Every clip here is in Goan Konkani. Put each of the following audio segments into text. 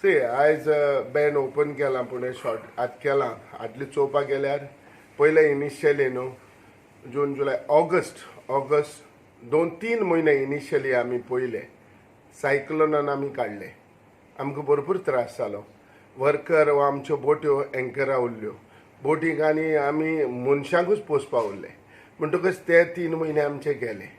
ते आयज बॅन ओपन केलां, पूण शॉर्ट आतां केलां. आदली चोवपाक गेल्यार पयले इनिशियली न्हू जून, जुलय, ऑगस्ट, ऑगस्ट 2-3 म्हयने इनिशियली आमी पयले सायक्लोनान आमी काडले. आमकां भरपूर त्रास जालो. वर्कर वा आमच्यो बोट्यो एंकरा उरल्यो बोटीक आनी आमी मनशांकूच पोसपा उरले. म्हणटकच ते 3 म्हयने आमचे गेले.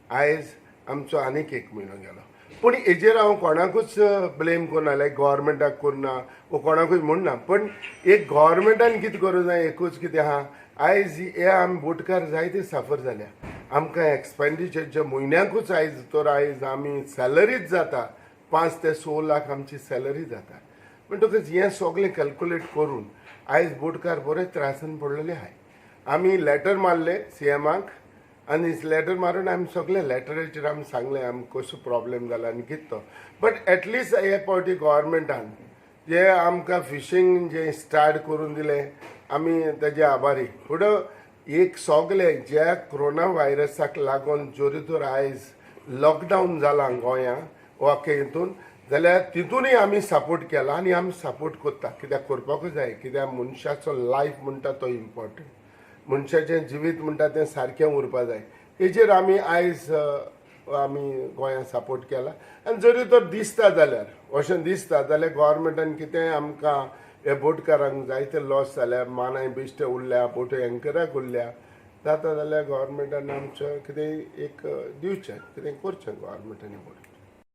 आयज आमचो आनीक एक म्हयनो गेलो. पूण हेजेर हांव कोणाकूच ब्लेम करना, लायक गोवोरमेंटाक करना वो कोणाकूच म्हणना. पण एक गोवोरमेंटान कितें करूं जाय, एकूच कितें आहा, आयज हे आमी बोटकार जायते साफर जाल्या. आमकां एक्सपेंडिचर जे म्हयन्याकूच आयज तर आयज आमी सॅलरीच जाता 5 ते 6 लाख आमची सॅलरी जाता. म्हणटकच हें सगळें कॅल्कुलेट करून आयज बोटकार बरे त्रासान पडलेले आहाय. आमी लॅटर मारले सीएमाक आनी लॅटर मारून आमी सगळे लॅटराचेर आमी सांगलें आमकां कसो प्रॉब्लेम जाला आनी कितें तो. बट एटलिस्ट हे फावटी गोवोरमेंटान जे आमकां फिशींग जे स्टार्ट करून दिलें, आमी तेजे आभारी. पूण एक सगळे ज्या कोरोना व्हायरसाक लागून जरी तर आयज लॉकडावन जालां गोंयां वा हितून जाल्यार तितूनय आमी सपोर्ट केला आनी आमी सपोर्ट करता. कित्याक करपाकूच जाय, कित्याक मनशाचो लायफ म्हणटा तो इम्पॉर्टंट. मनशाचें जिवीत म्हणटा तें सारकें उरपा जाय. तेजेर आमी आयज आमी गोंयांत सपोर्ट केला. आनी जरी तर दिसता जाल्यार, अशें दिसता जाल्यार गोवोरमेंटान कितेंय आमकां हे बोटकारांक जायते लॉस जाल्या, मानाय बेश्टे उरल्या, बोट्यो एंकराक उरल्या जाता जाल्यार गोवोरमेंटान आमचें कितेंय एक दिवचें, कितें करचें गोवोरमेंटान.